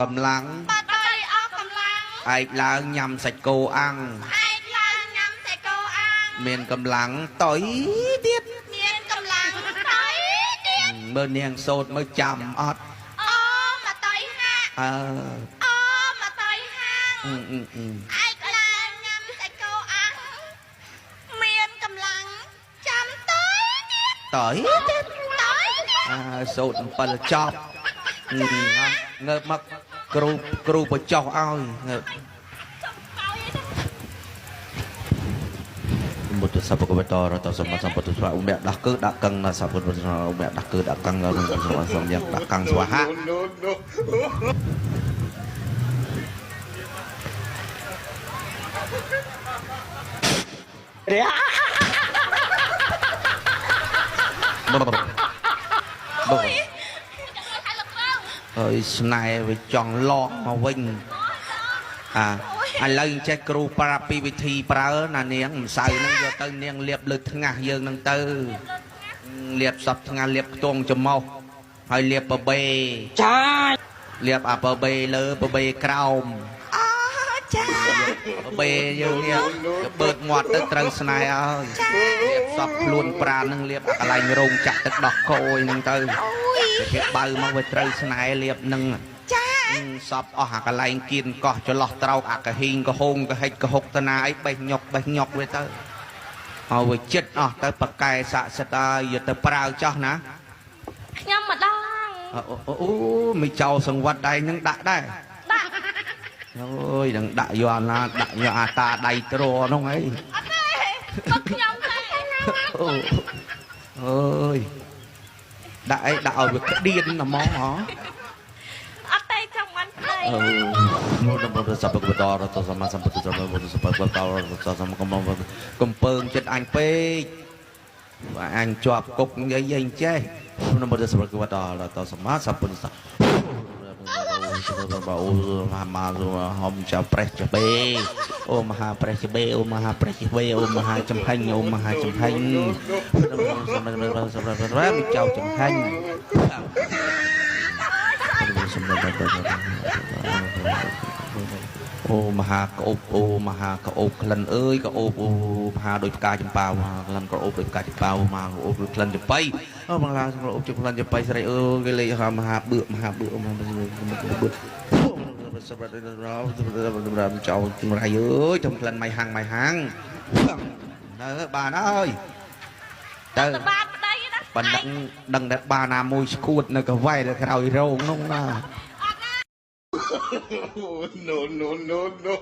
កម្លាំង បើតុយអស់កម្លាំង ឯកឡើងញ៉ាំសាច់គោអាំង ឯកឡើងញ៉ាំសាច់គោអាំង មានកម្លាំងតុយទៀត មានកម្លាំងតុយទៀត មើលនាងសូត្រមើលចាំអត់ អូមកតុយហាក់ អើ អូមកតុយហាង អឺអឺអឺ ឯកឡើងញ៉ាំសាច់គោអាំងមានកម្លាំងចាំតុយទៀត តុយទៀត តុយទៀត អើសូត្រ7ចប់ងើបមកគ្រូគ្រូបញ្ចុះឲ្យងើបមុតសពកវតរតសម្សម្ពុទ្ធស្វាឧមៈដោះគឺដាក់កឹងណាសពុទ្ធឧមៈដោះគឺដាក់កឹងសម្សម្យ៉ាងដាក់កឹងស្វាហា បងហើយស្នេហ៍វាចង់លកមកវិញអាឥឡូវចេះគ្រូប្រាប់ពីវិធីប្រើណានាងម្សៅហ្នឹងយកទៅនាងលាបលើថ្ងាសយើងហ្នឹងទៅលាបសពថ្ងាសលាបខ្ទង់ច្រមុះហើយលាបបបេ ចា លាបអាបបេលើបបេក្រោម អូចា បបេយើងនេះទៅបឺតមាត់ទៅត្រូវស្នេហ៍ហើយលាបសពខ្លួនប្រាណហ្នឹងលាបអាកន្លែងរោងចាក់ទឹកដោះគោហ្នឹងទៅគេបើមកវាត្រូវស្នេហ៍លាបហ្នឹង ចា សពអស់អាកន្លែងគៀនកោះចន្លោះត្រោកអាកហីងកហងកហិចកហុកតណាអីបេះញុកបេះញុកវាទៅហើយវាចិត្តអស់ទៅប៉កែស័ក្តិសិទ្ធហើយយកទៅប្រើចោះណា ខ្ញុំម្ដង អូមិនចោលសង្វិតឯងនឹងដាក់ដែរ ដាក់ អូយនឹងដាក់យកអាណាដាក់យកអាតាដៃទ្រនោះអី អត់ទេក៏ខ្ញុំដែរ អូអើយដាក់អីដាក់ឲ្យវាក្តៀនហ្មងហ៎ អត់ទេចង់បានប្តី នោះដល់ទៅសពកបតរតសម្មាសម្ពុទ្ធសម្ពុទ្ធសពកបតរតសម្កំកំពើងចិត្តអញពេកបើអញជាប់គុកនិយាយអញចេះនមទៅសពកបតរតសម្មាសម្ពុទ្ធអូមហាមាហំចៅប្រេះចបេអូមហាប្រេះចបេអូមហាប្រេះចបេអូមហាចំហិញអូមហាចំហិញសម្រាប់ចៅចំហិញអូមហាក្អូបអូមហាក្អូបក្លិនអើយក្អូបអូមហាដូចផ្កាចម្ប៉ាវមហាក្លិនក្អូបដូចផ្កាចម្ប៉ាវមហាក្អូបដូចក្លិនចំបៃអូមហាក្អូបដូចក្លិនចំបៃស្រីអើគេលេខមហាបឿមហាបឿមហាបឿសម្រាប់ចៅចម្រៃអើយធំក្លិនម៉ៃហាំងម៉ៃហាំងនៅបានហើយទៅ បានប្តីណា ប៉ុណ្ណឹងដឹងតែបានណាមួយឈួតនៅកវ៉ៃនៅក្រោយរោងនោះណា No, no, no, no.